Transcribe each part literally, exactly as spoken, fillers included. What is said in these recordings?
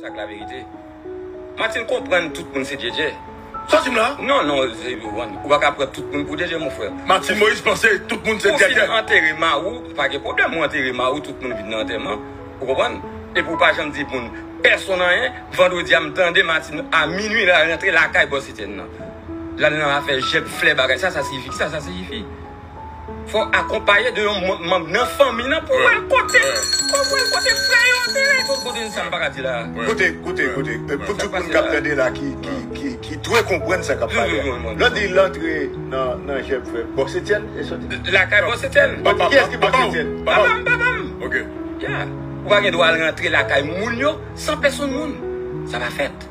Sa k laverite. Martine konprann tout moun se Djèdjè. Sòti m la. Non, non, se, ou pa ka pran tout moun pou Djèdjè, mon frè. Martine Moïse panse tout moun se Djèdjè. Ou fin antere mari w, pa gen pwoblèm, ou antere mari w, tout moun vin nan antèman. Ou konprann? Epi ou pa janm di moun pèsonn anyen. Vandredi a, m tande Martine a minui, l al rantre lakay Bòs Etyèn nan. L al nan afè jèb, flè, bagay. Sa, sa siyifi? Kisa sa siyifi? Fò akonpaye de yon manm nan fanmi nan pou wè l kote, pou wè l kote frè yo antere. Kote sa m pa ka di la? Kote, kote, kote. Pou tout moun k ap tande la ki, ki, ki, ki dwe konprann sa k ap pale a. Lè w di l antre nan, nan jèb frè Bòs Etyèn, e sòti. Lakay Bòs Etyèn. Papa, papa w, papa w. Papa m, papa m. Ok. Ya. Ou pa gen dwa al rantre lakay moun yo san pèsonn moun. Sa pa fèt.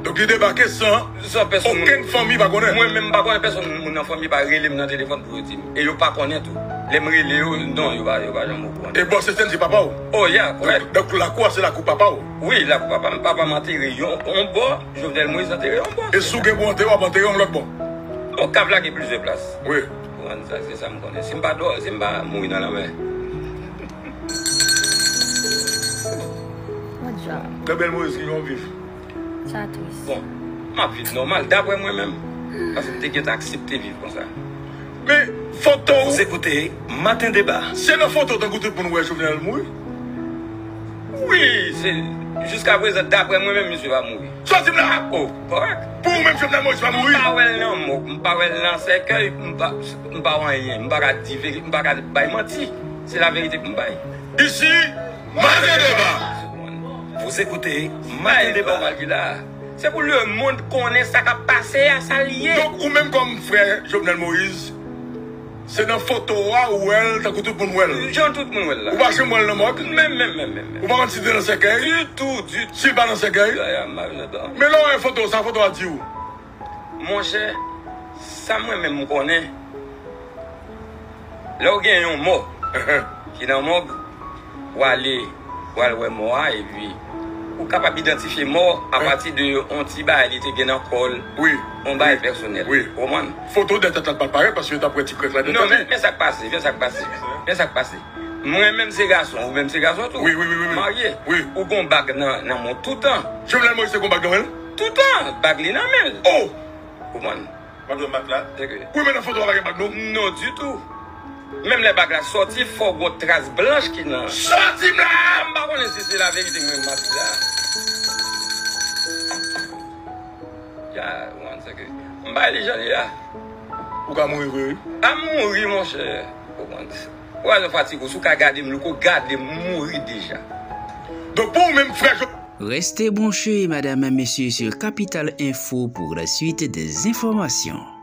Donk li debake san okenn fanmi pa konnen. Mwen menm m pa konnen pèsonn moun nan fanmi pa rele m nan telefòn pou yo di m. E yo pa konnen tou. Lè m rele yo, non, yo pa, yo pa janm okouran. E Bòs Etyèn se papa w? Oh, ya, kòrèk. Donk, donk lakou a se lakou papa w? Wi, lakou papa m. Papa m antere yon, yon bò, Jovenel Moïse antere yon bò. E si w gen pou antere, w ap antere yon lòt bò? Bon, kav la gen plizyè plas. Wi. Ou konprann sa, se sa m konnen. Si m pa dò, si m pa mouri nan lanmè. Jovenel Moïse ki jan w viv? Sa tris. Bon, m ap viv nòmal, daprè mwen menm. Paske m te gentan aksepte viv konsa. Men, foto w. Vous écoutez Matin Débat. Se nan foto tankou tout moun wè Jovenel mouri? Wi, se, jiska prezan, daprè mwen menm, misye pa mouri. Sòti m la! Oh, kòrèk. Pou ou menm, Jovenel Moïse pa mouri? M pa wè l nan mòg, m pa wè l nan sèkèy, m pa, m pa wè anyen, m pa ka di veri-, m pa ka bay manti. Se laverite pou m bay. Isi, Matin Débat. Vous écoutez Matin Débat. Se pou lemonn konnen sa k ap pase a, sa l ye. Donk, ou menm kòm frè Jovenel Moïse, se nan foto a ou wè l, tankou tout moun wè l. Jan tout moun wè l la. Ou pa janm wè l nan mòg? Menm, menm, menm, menm, menm. Ou pa konn si l te nan sèkèy? Ditou, ditou. Si l pa nan sèkèy? Ya, ya, m pa bezwen tan. Men lè w wè foto, sa foto a di w? Monchè, sa mwen menm m konnen, lè w gen yon mò ki nan mòg, w ale, w al wè mò a, epi ou kapab idantifye mò a pati de yon ti bagay li te gen nan kò l, yon bagay pèsonèl. Wi. Ou konprann? Foto dèyè tèt la pa parèt paske yo t ap wè ti krèk la dèyè tèt li. Non, men, men sa k pase, men sa k pase, men sa k pase. Mwen menm se gason, ou menm se gason tou. Wi, wi, wi, wi, wi. Marye. Wi. Ou gon bag nan, nan men w toutan. Jovenel Moïse te gon bag nan men l? Toutan, bag li nan men l. Oh! Ou konprann? Bag nan mak la? Wi, men nan foto a pa gen bag non. Non, ditou. Menm lè bag la sòti, fò w gon tras blanch ki nan. Sòti m la! M pa konnen si se laverite mwen m ap di la. Ya, ou konprann sa ke m bay li jan li la. Ou ka mouri vre, wi. Pa mouri, monchè. Ou konprann? Ou wè, fatig ou, si w ka gade m, liko gade m mouri deja. Donk, pou ou menm, frè Jo-, Restez branchés, mesdames et messieurs, sur Capital Info pour la suite des informations.